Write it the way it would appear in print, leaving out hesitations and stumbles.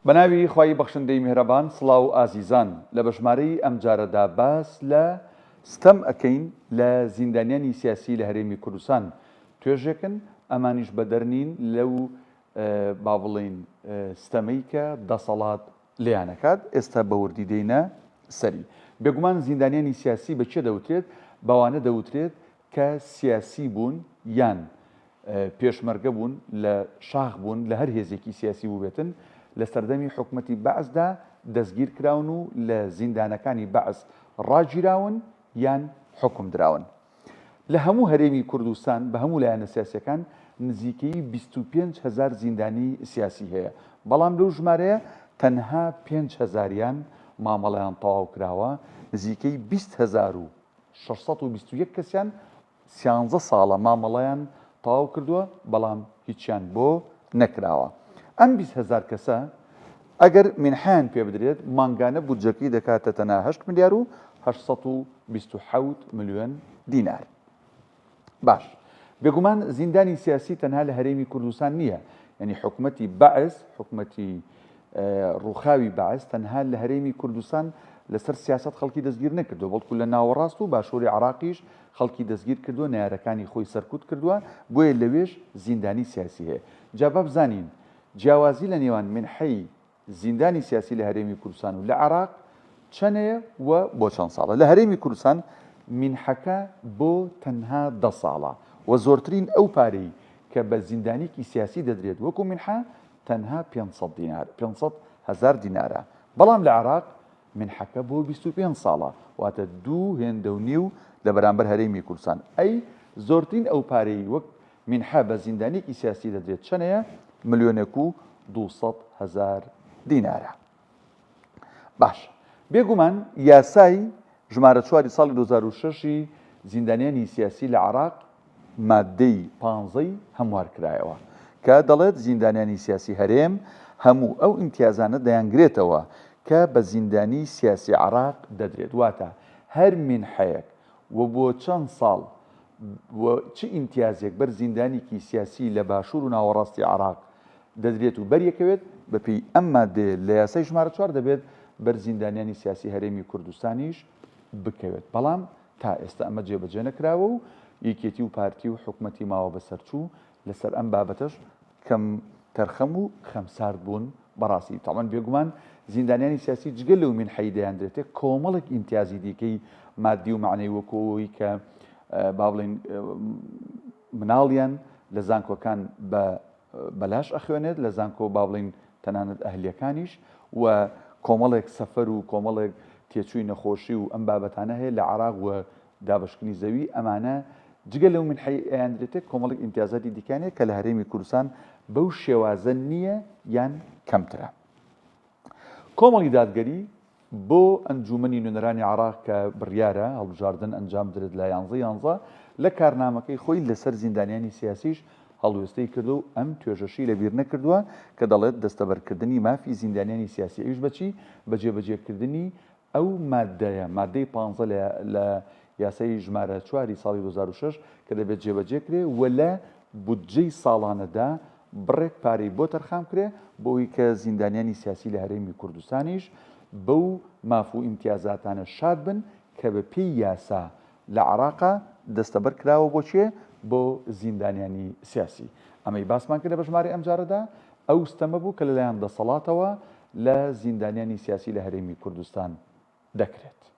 بەناوی خوای بەخشندەی میهرەبان سڵاو ئازیزان لە بەژمارەی ئەمجارەدا باس لە ستەم ئەکەین لە زیندانیانی سیاسی لە هەرێمی کوردستان توێژێکن ئەمانیش بەدەر نین لەو با بڵێین ستەمەی کە دەسەڵات لێیان ئەکات ئێستا بە وردی دێینە سەری بێگومان زیندانیانی سیاسی بە کێ دەوترێت بەوانە دەوترێت کە سیاسی بوون یان پێشمەرگە بوون لە شاخ بوون لە هەر هێزێکی سیاسی بووبێتن لە سەردەمی حکومەتی بەعسدا دەستگیر کراون و لە زیندانەکانی بەعس ڕاگیراون یان حوکم دراون. لە هەموو هەرێمی کوردستان بە هەموو لایەنە سیاسیەکان نزیکەی 25 هەزار زیندانی سیاسی هەیە، بەڵام لەو ژمارەیە تەنها پێنج هەزاریان مامەڵەیان تەواو کراوە، نزیکەی 20 هەزار و 621 کەسیان سیانزە ساڵە مامەڵەیان تەواو کردووە، بەڵام هیچیان بۆ نەکراوە. ئەم 20 هەزار کەسە ئەگەر مینحەیان پێ بدرێت، مانگانە بودجەکەی دەکاتە تەنها هەشت ملیار و 827 ملیۆن دینار. باش، بێگومان زیندانی سیاسی تەنها لە هەرێمی کوردستان نییە، یەنی حکومەتی بەعس، حکومەتی ڕووخاوی بەعس تەنها لە هەرێمی کوردستان لەسەر سیاسەت خەڵکی دەستگیر نەکردووە، بەڵکو لە ناوەڕاست و باشووری عێراقیش خەڵکی دەستگیر کردووە، نەیارەکانی خۆی سەرکوت کردووە، بۆیە لەوێش زیندانی سیاسی هەیە. جا با بزانین جیاوازی لە نێوان مینحەی زیندانی سیاسی لە هەرێمی کوردستان و لە عێراق چەنەیە و بۆ چەند ساڵە؟ لە هەرێمی کوردستان مینحەکە بۆ تەنها دە ساڵە و زۆرترین ئەو پارەی کە بە زیندانیکی سیاسی دەدرێت وەکو مینحە تەنها 500 دینار 500 هەزار دینارە، بەڵام لە عێراق مینحەکە بۆ 25 ساڵە واتە دوو هێندە و نیو لە بەرامبەر هەرێمی کوردستان. ئەی زۆرترین ئەو پارەی وەک مینحە بە زیندانیەکی سیاسی دەدرێت چەنەیە؟ ملیۆنێک و 200 هەزار دینارە. باش بێگومان یاسای ژمارە چواری ساڵی 2006 زیندانیانی سیاسی لە عراق مادەی پانزەی هەموار کرایەوە کە دەڵێت زیندانیانی سیاسی هەرێم هەموو ئەو ئیمتیازانە دەیانگرێتەوە کە بە زیندانی سیاسی عراق دەدرێت، واتە هەر مینحەیەک و بۆ چەند ساڵ و چ ئیمتیازێک بەر زیندانیکی سیاسی لە باشوور و ناوەڕاستی عێراق دەدرێت و بەریەکەوێت، بەپێی ئەم مادەیە لە یاسای ژمارە چوار دەبێت بەر زیندانیانی سیاسی هەرێمی کوردستانیش بکەوێت، بەڵام تا ئێستا ئەمە جێبەجێ نەکراوە و یەکێتی و پارتی و حکومەتی ماوە بەسەرچوو لەسەر ئەم بابەتەش کەم تەرخەم و خەمسارد بوون بەڕاستی تەبعەن بێگومان زیندانیانی سیاسی جگە لەو مینحەی دەیاندرێتێ کۆمەڵێک ئیمتیازی دیکەی مادی و مەعنەوی وەکو ئەوەی کە با بڵێین مناڵیان لە زانکۆکان بە بەلاش ئەخوێنێت لە زانکۆ با بڵێین تەنانەت ئەهلیەکانیش و کۆمەڵێک سەفەر و کۆمەڵێک تێچووی نەخۆشی و ئەم بابەتانە هەیە لە عراق و دابەشکردنی زەوی ئەمانە جگە لەو مینحەی ئەیاندرێتێ کۆمەڵێک ئیمتیازاتی دیکەیان هەیە کە لە هەرێمی کوردستان بەو شێوازە نییە یان کەمترە. کۆمەڵی دادگەری بۆ ئەنجوومەنی نوێنەرانی عێراق کە بڕیارە هەڵبژاردن ئەنجام بدرێت لە یانزە یانزە لە کارنامەکەی خۆی لەسەر زیندانیانی سیاسیش هەڵوێستەی کردو و ئەم توێژەشی لەبیر نەکردووە کە دەڵێت دەستەبەرکردنی مافی زیندانیانی سیاسی ئەویش بەچی بە جێبەجێکردنی ئەو ماددەیە، ماددەی پانزە لە لە یاسای ژمارە چواری ساڵی 2006 کە دەبێت جێبەجێ کرێ و لە بودجەی ساڵانەدا بڕێک پارەی بۆ تەرخان کرێ بۆ ئەوی کە زیندانیانی سیاسی لە هەرێمی کوردستانیش بەو ماف و ئیمتیازاتانە شاد بن کە بە پێی یاسا لە عێراقا دەستەبەر کراوە بۆ کێ؟ بۆ زیندانیانی سیاسی. ئەمەی باسمان کرد لە بەژمارەی ئەمجارەدا ئەو ستەمە بوو کە لەلایەن دەسەڵاتەوە لە زیندانیانی سیاسی لە هەرێمی کوردستان دەکرێت.